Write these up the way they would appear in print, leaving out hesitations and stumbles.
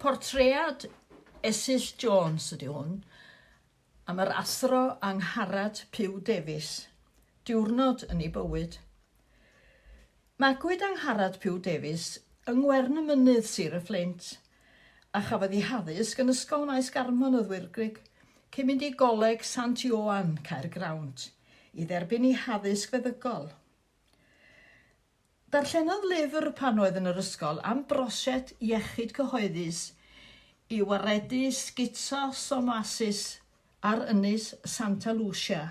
Portread Esyllt Jones ydy hwn, am yr Athro Angharad Pugh Davies, diwrnod yn ei bywyd. Magwyd Angharad Pugh Davies yng Ngwern y Mynydd, Sir y Fflint, a chafodd ei haddysg yn Ysgol Maes Garmon y Ddwyr-grug, cyn mynd i Goleg Sant Ioan, Caergrawnt, i dderbyn ei haddysg feddygol. Darllenodd lyfr pan oedd yn yr ysgol am brosiect iechyd cyhoeddus i waredu schistosomiasis ar ynys Santa Lucia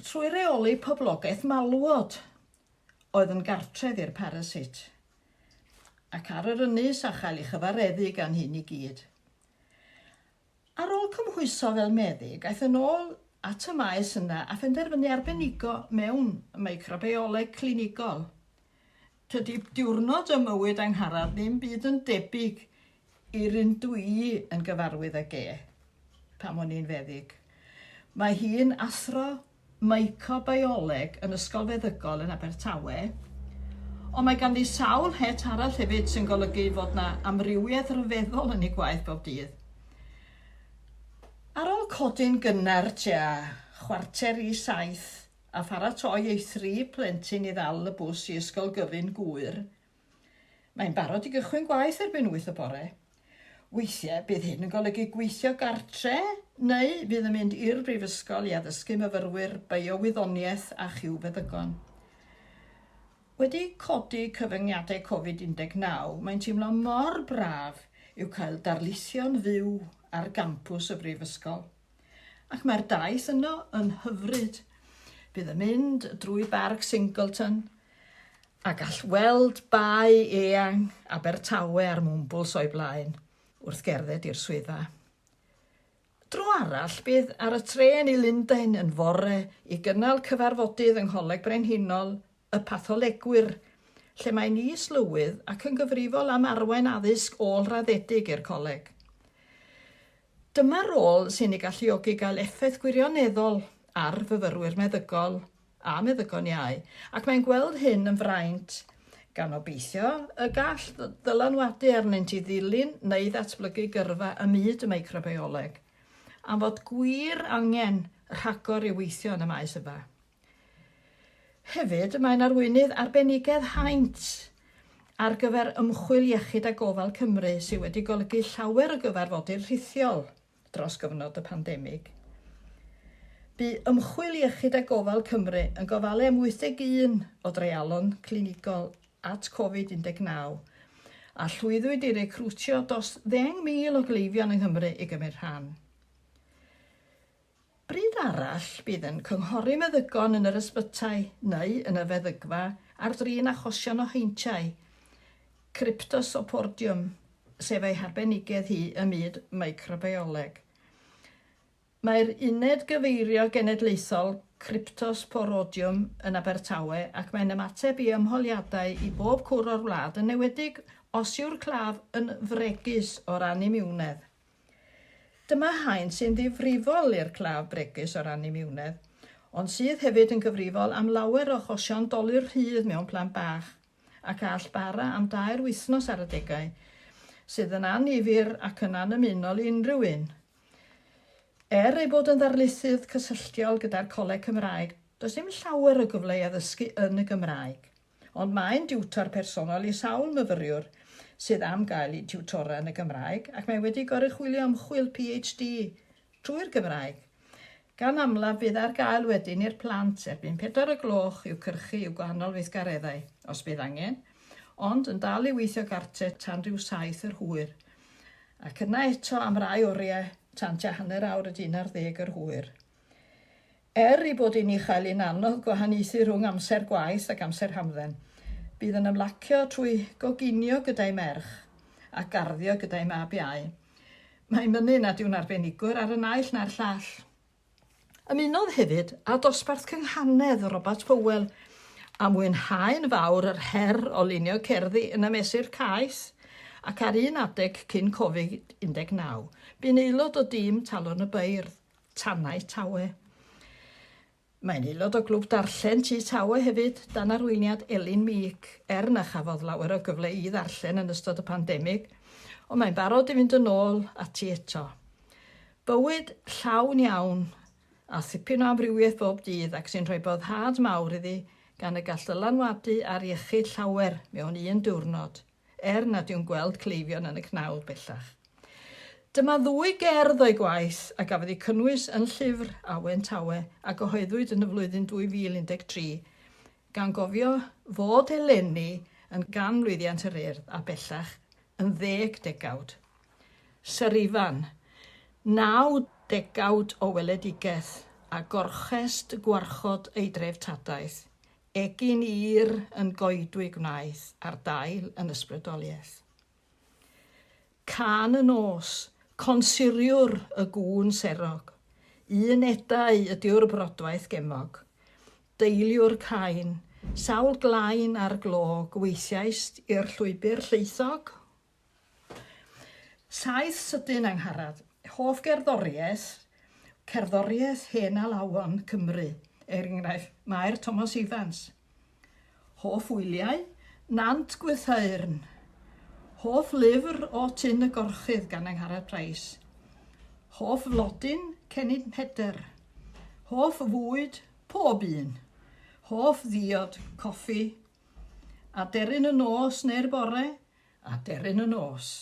trwy reoli poblogaeth malwod oedd yn gartref i'r parasit, ac ar yr ynys a chael ei chyfareddu gan hyn i gyd. Ar ôl cymhwyso fel meddyg, aeth yn ôl at y maes yna a phenderfynu arbenigo mewn microbioleg clinigol. Tydi diwrnod ym mywyd Angharad ddim byd yn debyg i'r un dwi yn gyfarwydd ag e pan o'n i'n feddyg. Mae hi'n athro Mycobioleg yn Ysgol Feddygol yn Abertawe, ond mae ganddi sawl het arall hefyd sy'n golygu fod 'na amrywiaeth ryfeddol yn ei gwaith bob dydd. Ar ôl codi'n gynnar tua 6:45 a pharatoi ei thri phlentyn i ddal y bws i Ysgol Gyfun Gŵyr, Mae'n barod i gychwyn gwaith erbyn wyth y bore. Weithiau bydd hyn yn golygu gweithio gartre neu fydd yn mynd i'r brifysgol i addysgu myfyrwyr biowyddoniaeth a chiwfeddygon. Wedi codi cyfyngiadau Covid 19, mae'n teimlo mor braf yw cael darlithio'n fyw ar gampws y brifysgol. Ac mae'r daith yno yn hyfryd. Bydd yn mynd drwy Barc Singleton, a gall weld bae eang Abertawe a'r Mwmbwls o'i blaen wrth gerdded i'r swyddfa. Dro arall, bydd ar y trên i Lundain yn fore i gynnal cyfarfodydd yng Ngholeg Brenhinol y Patholegwyr, lle mae'n is-lywydd ac yn gyfrifol am arwain addysg ôl-raddedig i'r coleg. Dyma rôl sy'n ei galluogi gael effaith gwirioneddol ar fyfyrwyr meddygol a meddygon iau, ac mae'n gweld hyn yn fraint, gan obeithio y gall ddylanwadu arnynt i ddilyn neu ddatblygu gyrfa ym myd y microbioleg, am fod gwir angen rhagor i weithio yn y maes yma. Hefyd, mae'n arweinydd arbenigedd haint ar gyfer ymchwil iechyd a gofal Cymru sydd wedi golygu llawer o gyfarfodydd rhithiol dros gyfnod y pandemig. Bu Ymchwil Iechyd a Gofal Cymru yn gofalu am 81 o dreialon clinigol at Covid-19 a llwyddwyd i recriwtio dros 10,000 o gleifion yng Nghymru i gymryd rhan. Bryd arall, bydd yn cynghori meddygon yn yr ysbytai neu yn y feddygfa ar drin achosion o heintiau Cryptosporidium, sef ei harbenigedd hi ym myd microbioleg. Mae'r Uned Gyfeirio Genedlaethol Cryptosporidium yn Abertawe ac mae'n ymateb i ymholiadau i bob cwr o'r wlad, yn enwedig os yw'r claf yn fregus o ran imiwnedd. Dyma haint sy'n ddifrifol i'r claf bregus o ran imiwnedd, ond sydd hefyd yn gyfrifol am lawer o achosion dolur rhydd mewn plant bach, ac a all bara am dair wythnos ar adegau, sydd yn annifyr ac yn annymunol i unrhyw un. Er ei bod yn ddarlithydd cysylltiol gyda'r Coleg Cymraeg, does dim llawer o gyfle i addysgu yn y Gymraeg. Ond mae'n diwtor personol i sawl myfyriwr sydd am gael eu tiwtora yn y Gymraeg ac mae wedi goruchwylio ymchwil PhD trwy'r Gymraeg. Gan amlaf bydd ar gael wedyn i'r plant erbyn pedwar y gloch i'w cyrchu i'w gwahanol weithgareddau, os bydd angen, ond yn dal i weithio gartre tan rhyw saith yr hwyr, ac yna eto am rai oriau tan tua hanner awr wedi unarddeg yr hwyr. Er ei bod hi'n ei chael hi'n anodd gwahaniaethu rhwng amser gwaith ac amser hamdden, bydd yn ymlacio trwy goginio gyda'i merch a garddio gyda'i mab iau. Mae'n mynnu nad yw'n arbenigwr ar y naill na'r llall. Ymunodd hefyd â dosbarth cynghanedd Robat Hywel a mwynhau'n fawr yr her o lunio cerddi yn y mesur caeth ac ar un adeg cyn Covid 19, bu'n aelod o dîm Talwrn y Beirdd. Tannau Tawe. Mae'n aelod o Glwb Darllen Tŷ Tawe hefyd, dan arweiniad Elin Meek, er na chafodd lawer o gyfle i ddarllen yn ystod y pandemig. Ond mae'n barod i fynd yn ôl ati eto. Bywyd llawn iawn a thipyn o amrywiaeth bob dydd ac sy'n rhoi boddhad mawr iddi gan y gall ddylanwadu ar iechyd llawer mewn un diwrnod, er nad yw'n gweld cleifion yn y cnawd bellach. Dyma ddwy gerdd o'i gwaith a gafodd eu cynnwys yn llyfr Awen Tawe a gyhoeddwyd yn y flwyddyn 2013, gan gofio fod eleni yn ganmlwyddiant yr Urdd a bellach yn ddeg degawd. Syr Ifan, 9 degawd o weledigaeth a gorchest gwarchod ei dreftadaeth, egin ir yn goedwig wnaeth a'r dail yn ysbrydoliaeth. Cân y nos, consuriwr y gŵn serog, Un edau ydyw'r brodwaith gemog, Deiliwr cain, sawl glain ar glog Weithiaist i'r llwybr llaethog? Saeth sydyn Angharad, hoff gerddoriaeth, cerddoriaeth hen alawon Cymru, er enghraifft Mair Tomos Ifans. Hoff wyliau, Nant Gwrtheyrn. Hoff lyfr o Tyn y Gorchudd gan Angharad Price. Hoff flodyn, Cennin Pedr. Hoff fwyd, pob un. Hoff ddiod, coffi. Aderyn y nos neu'r bore, aderyn y nos.